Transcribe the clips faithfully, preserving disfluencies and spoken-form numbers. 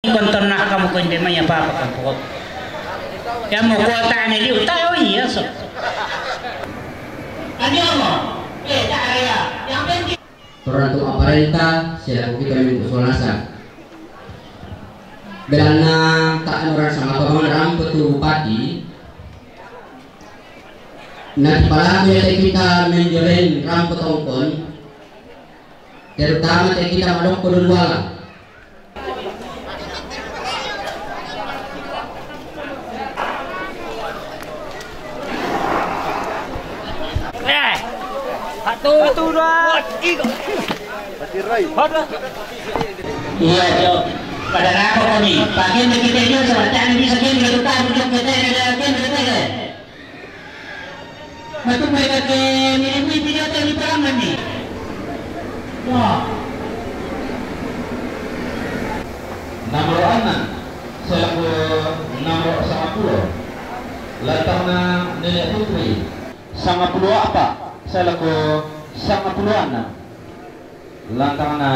Bentar nah kamu ko inde mai apa-apa kamu ko. Ya mau kuota ne di utai, oh iya, so. Ani Allah. Eh, tak ada ya. Yang penting. Torang tu aparenta, selaku kita minggu solasa. Belanna tak orang sama paman rampe tu bupati. Nah, palaku ya kita menjolen rampe tongkon. Terutama te kita madokko duluala. Eh, satu, satu, dua, tiga. Iya, Jo. Pada rako kami. Pakai kita Jo, sama tadi bisa game kita tahu Jo kita ada game kita. Matu mereka ke nilai video tadi paham ni. Wah. Nomor enam, selaku nomor sanga pulo. Lantangna Nenek Putri. Sanga pulo apa, selaku sanga pulo enam. Lantangna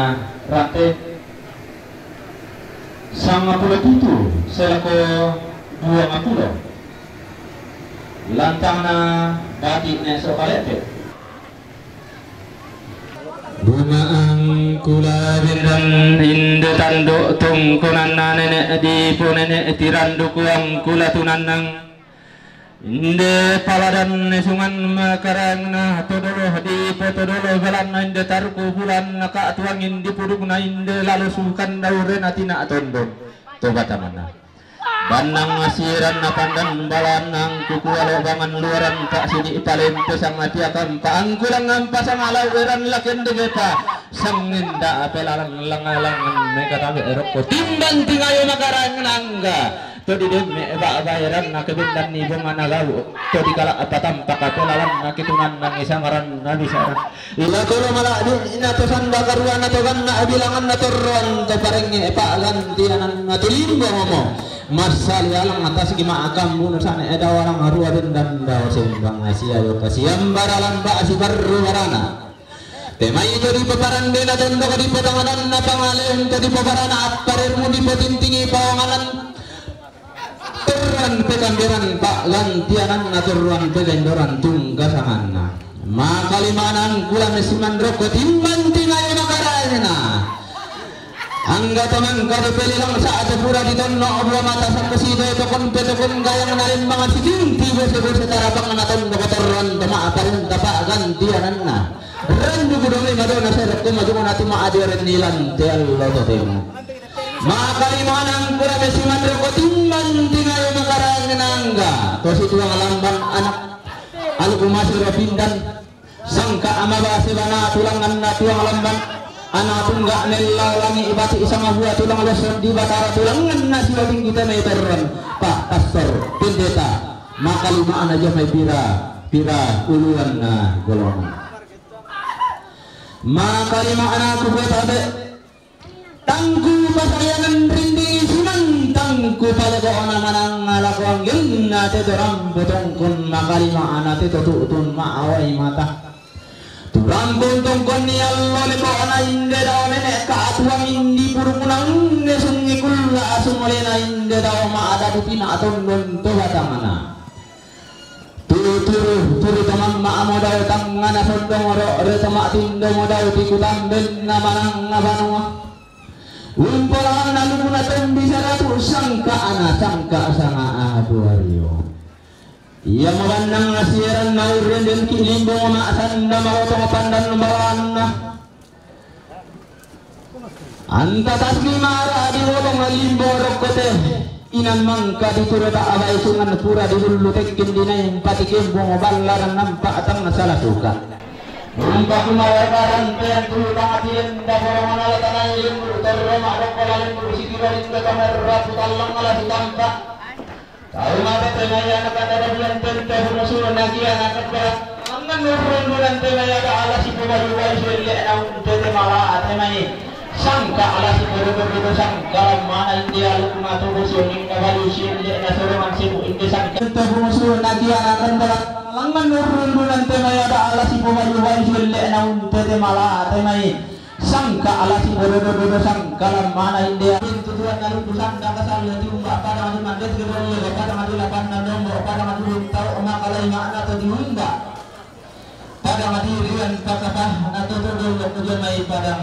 Rante. Sanga pulo pitu, selaku duanga pulo. Lantangna Bati ne so kalete. Bunga angkula bendan inde tando tongkonanna nenek dipo nenek tirandu ku angkula tunannang. Inde paladan nesungan makarangna todolo dipo todolo balanna inde tarku bulan naka tuangin dipudukna inde lalo sukan daurena tina tondon. Toba tamana. Bannang asiran na pandan balanang kukualo bangan luaran tak sini palempe sang atiakan paangkulang ampa sang alau eran laken degepa sangin da apelalan langalangan meka tabe erokko timban tingayo makarang nangga to di demme eba baeran na kebendan ni bonga na gau to di kala apa tampak apelalan na kitunan nangi samaran na bisaran. Ila tolo malak di ina to sanda karuana to ganna bilangan na torron to parenge epa gantianan na tulimbo momo. Massali alang atas gima akam bunuh sana eda walang arua dendam dao sembang asia yo kasiam baralan ba asi barru barana. Temai to di peparan dena tondok di petanganan na pangalen to di peparana apparer mu di petintingi pawanganan. Terran pekamberan pak gantianan na terran pegendoran tunggasanganna. Makalimanang kula mesiman rokko timban tingayo makarayana. Angga tamang kade pelilang saat pura di tonno dua mata sampai si doe tokon petokon gayang nalim mangan si tinti bose bose tarapang na tondo kotoron tama aparenta pak gantiananna. Randu gudong lima dona serokko majungan ati ma adiaren nilan teallo totemo. Makalimanang kura mesiman roko timban tingayo makarang nangga to si tuang lamban anak aluku masiro pindan sangka amaba sebana tulangan na tuang lamban anak tunggak nella langi ibati sama bua tulang loson di batara tulangan na siwa tinggi teme torron pak pastor pendeta makalima ana jamai pira pira uluan na golongan. Makalima ana ku kota be Tangku pasayangan rinding siman tangku paleko ona manang alako anggenna teto rampo tongkon makalima ana teto tu'tun ma'awai mata. Turampun tongkon ni allo leko ana inde dao nenek ka atuang indi purungunang ne sungi kulla asumolena inde dao ma'ada dupina atondon to batangana. Tuturu turu tamamma amo dao tangngana sondong ro re tama tindo mo dao tikutambenna manang abanua. Umpolahanna lukuna tombi saratu sangka ana sangka sanga abu ario. Ia mabannang asieran naurren den ki limbo ma sanna maloto pandan balanna. Anta tasbih mara di wolong limbo rokkote inan mangka di turo ta abai sungan pura di hullu tekkin dinaing pati kembong ballaran nampa tang salah suka. Rumpa kumawar barang pean tulu tangati lenda bolongan ala tanai lembur torro ma rokko la lembur sikiro lenda kamerra putallang ala sitampa. Tau mata temaya na kada da bulan tenta buno suro nagia na kada. Angan nurun bulan temaya da ala si pemayu bayu sulle na unte temala temai. Sangka ala si poro poro sangka mana india lukma to busu ninda bayu sulle na soro man sibu inde sangka. Tenta buno suro nagia na kada. Angan nurun bulan temaya da ala si pemayu bayu sulle na unte temala temai. Sangka ala si bodo-bodo sangka lamana inde. Pintu tuan na ludu sanda kasal tiumba pada madu mandet gedol pada madu lapan na dombo pada madu lintau maka lai makna to tiumba. Pada madu rian pakapah na toto dolok ujan mai padang.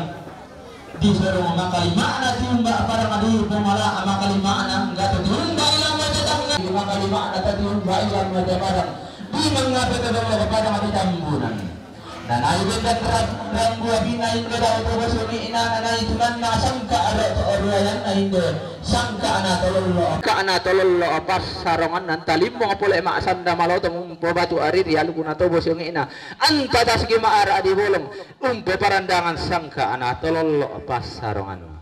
Di sorong maka lai makna tiumba pada madu pemala maka lai makna enggak to tiumba ilang maja tangga maka lai makna to tiumba ilang maja padang. Di mengapa to dolok pada madu tambunan. Na nai bendan ram-, rambu abina inde dao to boso ngi'na na nai tunanna sangka ado to oruayanna inde sangka ana tolollo. Sangka ana tolollo passaronganna talimbong pole maksanda maloto mumpo batu ari rialukuna to boso ngi'na. Anta tasgi maara di bolong umpo parandangan sangka ana tolollo passaronganna.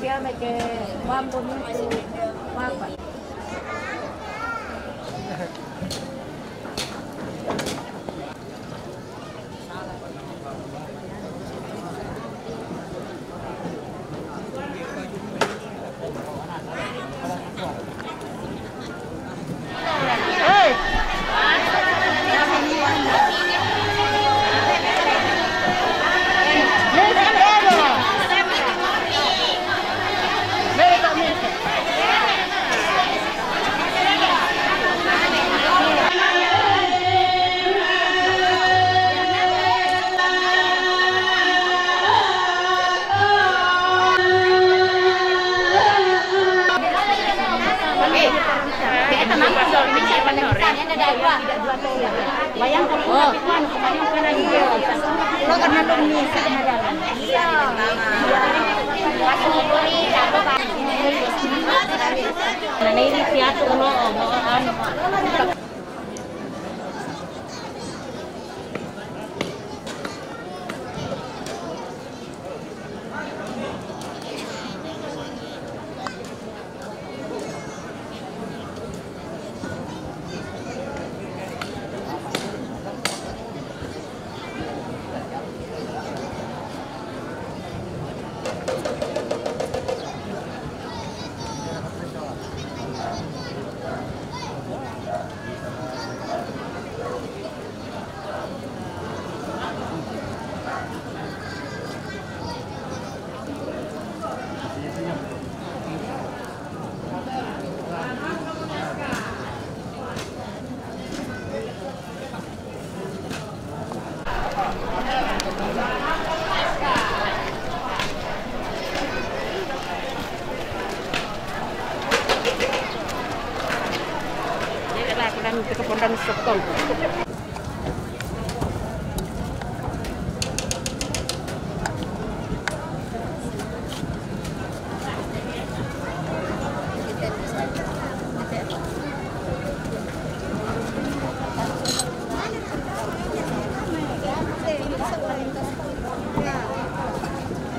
Siapa ke mampu mutu apa?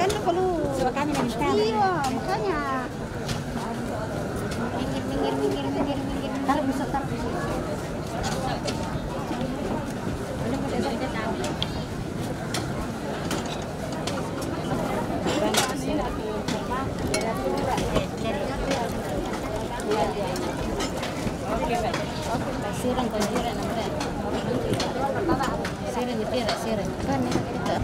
Kan perlu. Coba kami lagi tahu. Iya, makanya. Minggir, minggir, minggir, minggir, minggir. Taruh di situ, taruh di situ. Sirang, sirang, sirang. Sirang, sirang, sirang. Kan ini kita.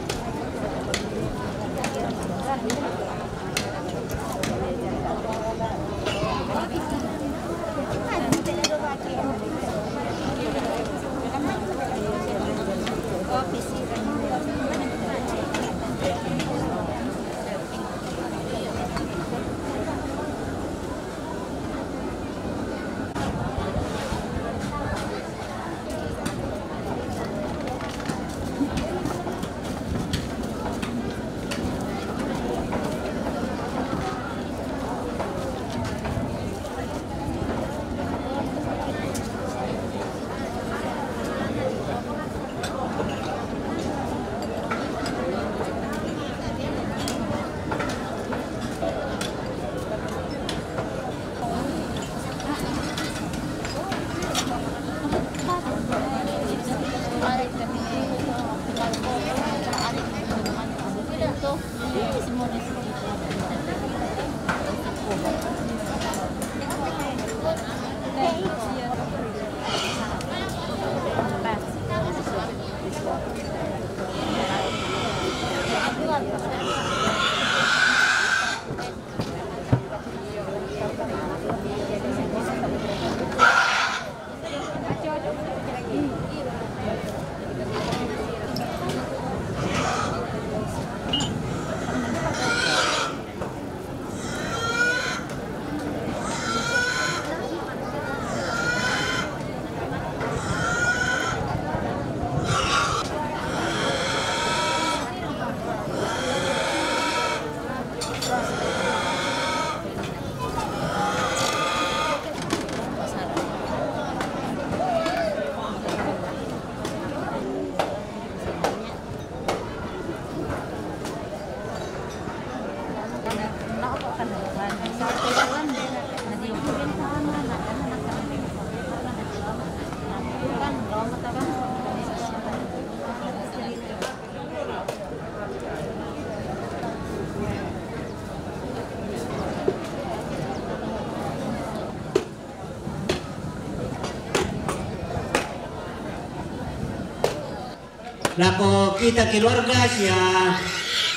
Lako kita keluarga sia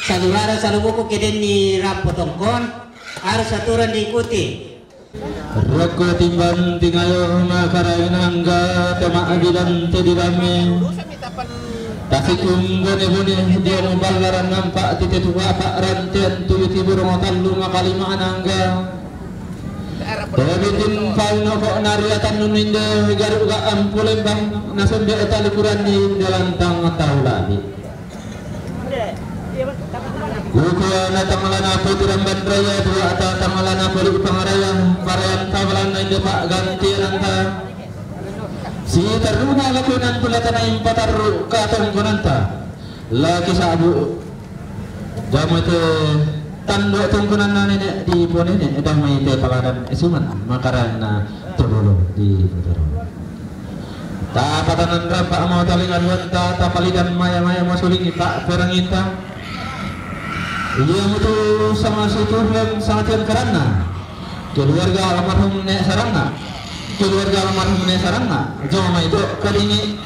saluhara salubuku ke denni rampo tongkon, harus aturan diikuti. Rokko timbang tingayo makarainangga tama abilan te dirame. Tasikum bone-bone dia muballaran nampak tite tuha pak rantean tuyu tibur ngotallu makalima anangga. Tobitin paunoko nariatan nuninde garu ga ampulembang nasende tali kuranni dalantang taulani. Kukuana tangalana putiran bandraya dua ata tangalana poli pangaraya parayan tawalanna inde pak gantiananta. Si taruna lakunan tulatana impatarru katongkonanta. Laki sabu. Jamai te tando tongkonanna nene di ponene damai te paladan esuman makaranna todolo di todolo. Tapatanan rampak mau talingan wanta tapalidan maya-maya mau sulingi pak peranginta. Ia mutu sama si Tuhan sama Tuhan karanna. Keluarga almarhum nek sarangna. Keluarga almarhum nek sarangna. Joma itu kadingi.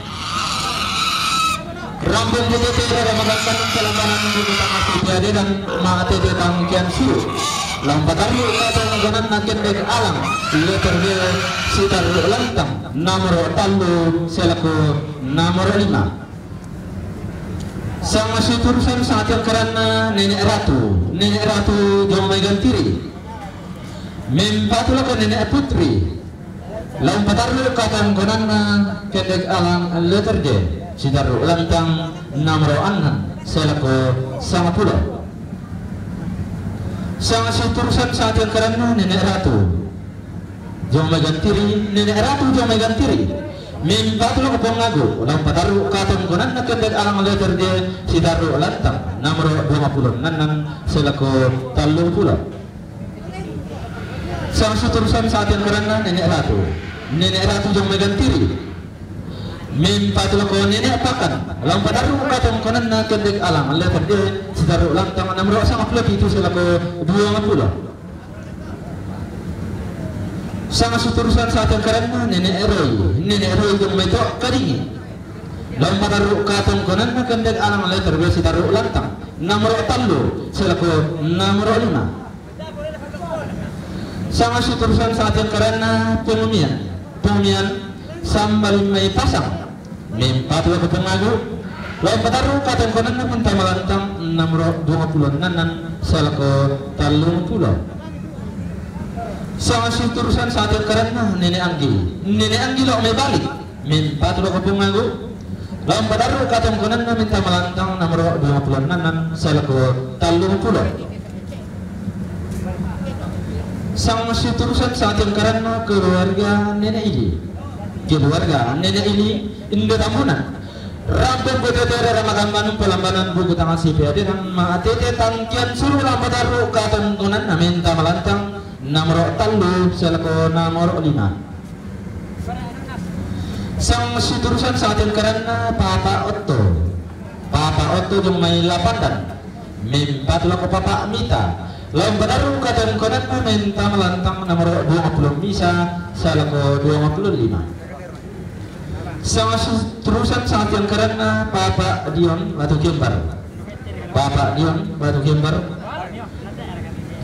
Rampung putih tera ramadan tanam telambanan buku tangan sipia dedan ma tete tangkian su. Lampataru kata maganan nakin dek alang. Letter D sitar lantang. Nomor tallu selaku nomor lima. Sama si turusan sangat yang karanna nenek ratu. Nenek ratu joma mai gantiri. Mempatu lako nenek putri. Lampatarru katongkonanna kendek alang letter D sitarru lantang namro annan selako sama pulo. Sama si turusan sangat yang karanna nenek ratu. Joma mai gantiri nenek ratu joma mai gantiri. Mempatu lako pongagu lampatarru katongkonanna kendek alang letter D sitarru lantang namro dua pulo nannan selako tallu pulo. Sang suturusan saat yang karanna nenek ratu. Nenek ratu jong mai gantiri. Mempatu lako nenek pakan. Lampatarru katongkonanna kendek alang letter D sitarru lantang namro sanga pulo pitu selako dua pulo. Sang suturusan saat yang karanna nenek roi. Nenek roi jong mai to kadingi. Lampatarru katongkonanna kendek alang letter B sitarru lantang. Nomor tallu selako nomor lima. Sama suturusan saat yang karanna pengumian. Pengumian sambal mai pasang. Mempatu lako pongagu. Lampatarru katongkonanna minta malantang nomor dua pulo nannan selako tallu pulo. Sama suturusan saat yang karanna nenek anggi. Nenek anggi lo mai balik. Mempatu lako pongagu. Lampatarru katongkonanna minta malantang nomor dua pulo nannan selako tallu pulo. Sang suturusan saat yang karanna keluarga nenek ili. Keluarga nenek ili inde tambunan. Rampung putete rara makan manung pelambanan buku tangan si peadenan ma tete tangkian suru lampatarru katongkonanna minta malantang nomor tallu selako nomor lima. Sang suturusan saat yang karanna papa otto. Papa otto jong mai lapandan. Mempatu lako papa mita. Lampatarru katongkonanna minta malantang nomor dua pulo misa selako dua pulo lima. Sang suturusan saat yang karanna papa Dion batu kembar. Papa Dion batu kembar.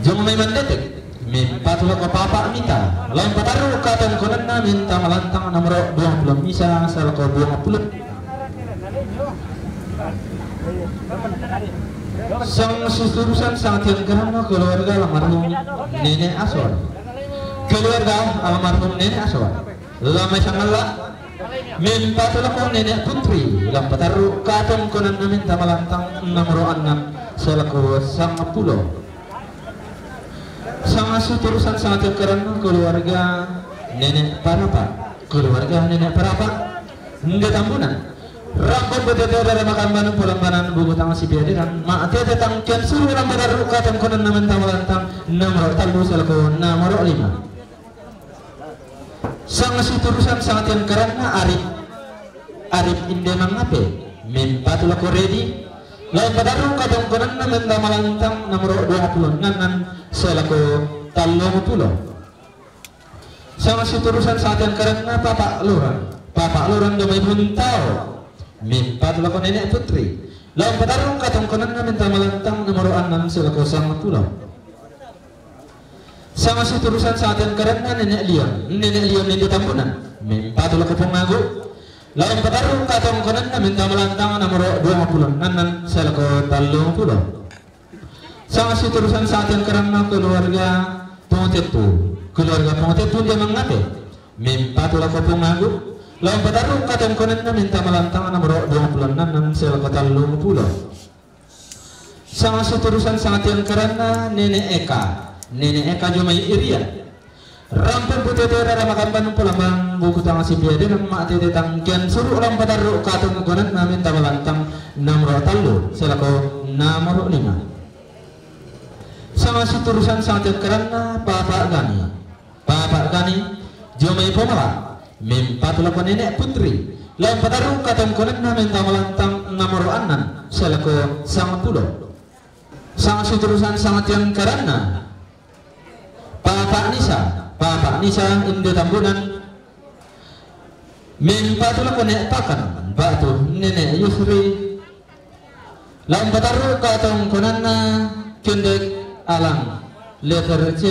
Jong mai mandetek. Mempatu lako papa mita. Lampatarru katongkonanna minta malantang nomor dua pulo misa selako dua pulo. Sang suturusan saat yang karanna keluarga almarhum nenek Aswar. Keluarga almarhum nenek Aswar. Lamai sangalla. Mempatu lako nenek putri. Lampatarru katongkonanna minta malantang nomor annan selako sanga pulo. Sama suturusan saat yang karanna keluarga nenek parapa. Keluarga nenek parapa. Inde tambunan. Rampung putete rara makan manung pelambanan buku tangan si peadenan ma tete tangkian suru lampatarru katongkonanna minta malantang nomor tallu selako nomor lima. Sang suturusan saat yang karanna Arif. Arif inde mangape. Mempatu lako redi. Lampatarru katongkonanna minta malantang nomor dua pulo nannan selako tallu pulo. Sama suturusan saat yang karanna papa lurang. Papa lurang jong mai buntao. Mempatu lako Nenek Putri. Laung patarru' katongkonanna menta malantang nomoro' annan sè lako sangpulo. Sanga siturusan sangatian karanna Nenek Lion, Nenek Lion Indo Tambunan. Mempatu lako Pong Agu'. Laung patarru' katongkonanna menta malantang nomoro' duangpulo annan sè lako tallumpulo. Sanga siturusan sangatian karanna keluarga Pong Tettu. Keluarga Pong Tettu dia mangate. Mempatu lako Pong Agu'. Laung patarru' katongkonanna menta malantang nomoro' duangpulo annan sè lako tallumpulo. Sanga siturusan sangatian karanna Nenek Eka. Nenek Eka jomai Irian. Rampung butete rara makamban polamban buku tang sipiadenan ma'tete tangkian suru' laung patarru' katongkonanna menta malantang nomoro' tallu sè lako nomoro' lima. Sanga siturusan sangatian karanna Papa Gani. Papa Gani, jomai Pomala, mempatu lako Nenek Putri. Laung patarru' katongkonanna menta malantang nomoro' annan sè lako sangpulo. Sanga siturusan sangatian karanna Papa Nisa, Papa Nisa Indo Tambunan. Mempatu lako Nek Pakan, ba'tu Nenek Yusri. Laung patarru' katongkonanna Kendek Alang, letter C,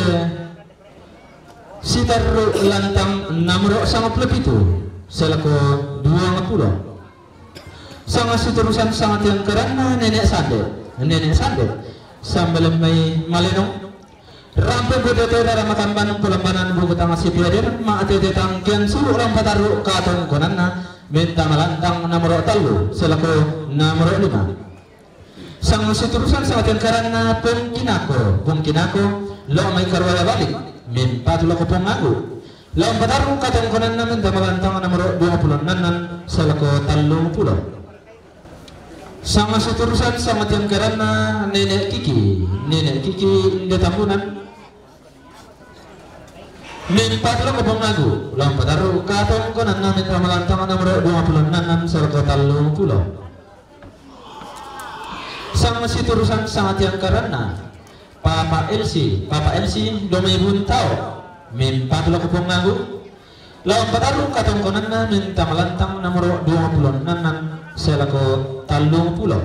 sitarru' lantang nomoro' sangpulo pitu sè lako duangpulo. Sanga siturusan sangatian karanna Nenek Sande, Nenek Sande, sambalemmai malenong. Rampung butete rara makamban polambanan buku tang sipiadenan ma'tete tangkian suru' laung patarru' katongkonanna menta malantang nomoro' tallu sè lako nomoro' lima. Sanga siturusan sangatian karanna Pong Kinako, Pong Kinako, lo' mai karuwaya balik, mempatu lako Pong Agu'. Laung patarru' katongkonanna menta malantang nomoro' duangpulo annan sè lako tallumpulo. Sanga siturusan sangatian karanna Nenek Kiki, Nenek Kiki Indo Tambunan. Mempatu lako Pong Agu', laung patarru' katongkonanna menta malantang nomoro' duangpulo annan sè lako tallumpulo. Sanga siturusan sangatian karanna Papa Elsi, Papa Elsi, jomai Buntao. Mempatu lako Pong Agu'. Laung patarru' katongkonanna menta malantang nomoro' duangpulo annan sè lako tallumpulo.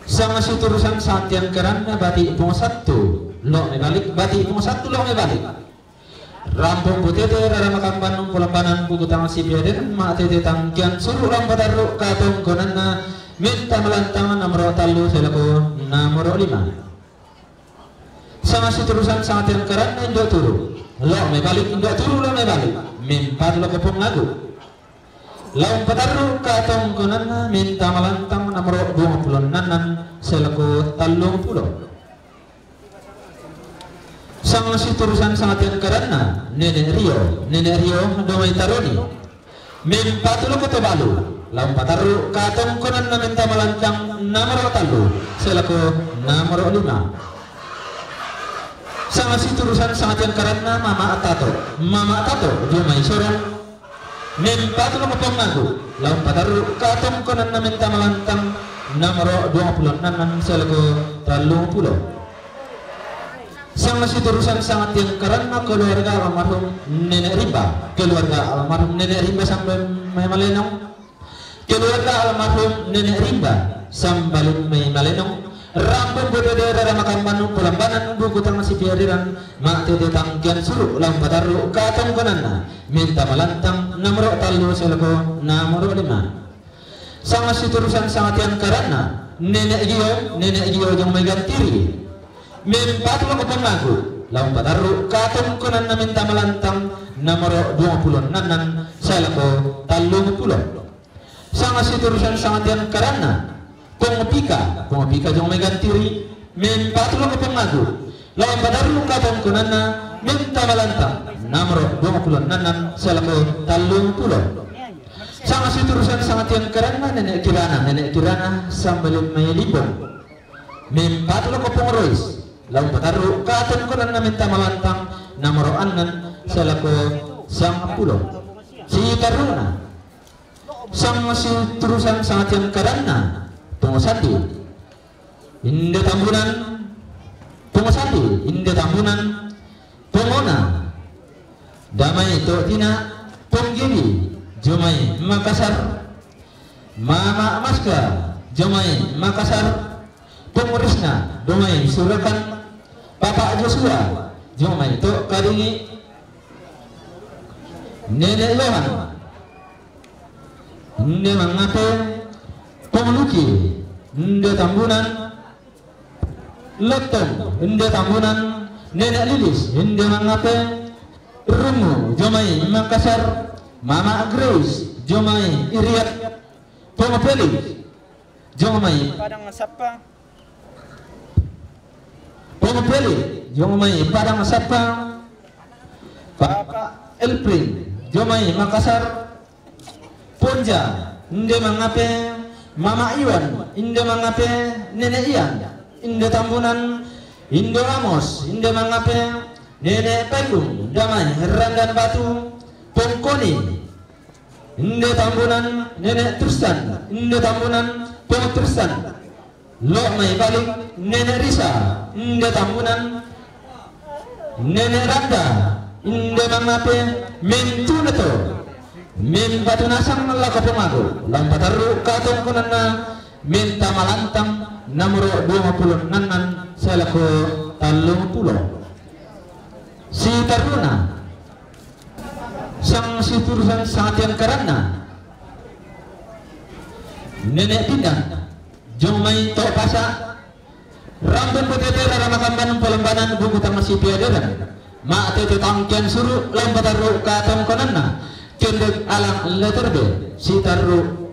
Sanga siturusan sangatian karanna Bati' Pong Sattu, lo' mai balik, Bati' Pong Sattu, lo' mai balik. Rampung butete rara makamban polambanan buku tang sipiadenan ma'tete tangkian suru' laung patarru' katongkonanna menta malantang nomoro' tallu sè lako nomoro' lima. Sanga siturusan sangatian karanna Indo Turu. Lo' mai balik, Indo Turu, lo' mai balik. Mempatu lako Pong Agu'. Laung patarru' katongkonanna menta malantang nomoro' duangpulo annan sè lako tallumpulo. Sanga siturusan sangatian karanna Nenek Rio, Nenek Rio jomai Taroni. Mempatu lako Tobalu, laung patarru' katongkonanna menta malantang nomoro' tallu sè lako nomoro' lima. Sanga siturusan sangatian karanna Mama Tato, Mama Tato jomai Sorong. Mempatu lako Pong Agu', laung patarru' katongkonanna menta malantang nomoro' duangpulo annan sè lako tallumpulo. Sanga siturusan sangatian karanna keluarga almarhum Nenek Rimba, keluarga almarhum Nenek Rimba sambalemmai malenong. Keluarga almarhum Nenek Rimba sambalemmai malenong. Rampung butete rara makamban polambanan buku tang sipiadenan ma'tete tangkian suru' laung patarru' katongkonanna menta malantang nomoro' tallu sè lako nomoro' lima. Sanga siturusan sangatian karanna Nenek Gio, Nenek Gio jomai Gantiri. Mempatu lako Pong Agu', laung patarru' katongkonanna menta malantang nomoro' duangpulo annan sè lako tallumpulo. Sanga siturusan sangatian karanna Pong Pika, Pong Pika jomai Gantiri. Mempatu lako Pong Agu', laung patarru' katongkonanna menta malantang nomoro' duangpulo annan sè lako tallumpulo. Sanga siturusan sangatian karanna Nenek Kirana, Nenek Kirana sambalemmai Limbong. Mempatu lako Pong Rois, laung patarru' katongkonanna menta malantang nomoro' annan sè lako sangpulo. Sitarru'na. Sanga siturusan sangatian karanna Pong Sandi. Indo Tambunan, Pong Sandi, Indo Tambunan, Pong Ona, damai To'tina, Pong Giri, jomai Makassar, Mama Maska, jomai Makassar. Pung Risna, jomai Surakan. Papa Joshua, jomai Tok Kadingi. Nenek Yohan, inde Mangape. Pung Luki, inde Tambunan. Lottong, inde Tambunan. Nenek Lilis, inde Mangape. Rumu, jomai Makassar. Mama Grace, jomai Iriak. Pung Felix, jomai Padang Sappa. Pung Felix, jomai Padang Sappa. Papa Elprin, jomai Makassar. Ponja, inde Mangape. Mama Iwan, inde Mangape. Nenek Ian, inde Tambunan. Indo Amos, inde Mangape. Nenek Paikung, jomai Randan Batu. Pung Koni, inde Tambunan. Nenek Tristan, inde Tambunan. Pung Tristan, lok mai balik. Nenek Risa, inde Tambunan. Nenek Randa, inde Mangape. Min Tuneto, min Batunasang lako Pung Agu, lam patarru katongkonanna. Min Tamalantang, nomor dua puluh enam, salako tallung pulo. Sitarruna, sang siturusan sangatian karanna. Nenek Pindan, jomai Tok Pasa. Rampung Putete, Rara Makamban, Polambanan, Buku Tangasi Piaderan. Mak Tete Tangkian Suru, lam patarru katongkonanna. Kendek Alang Leterbe, Sitarru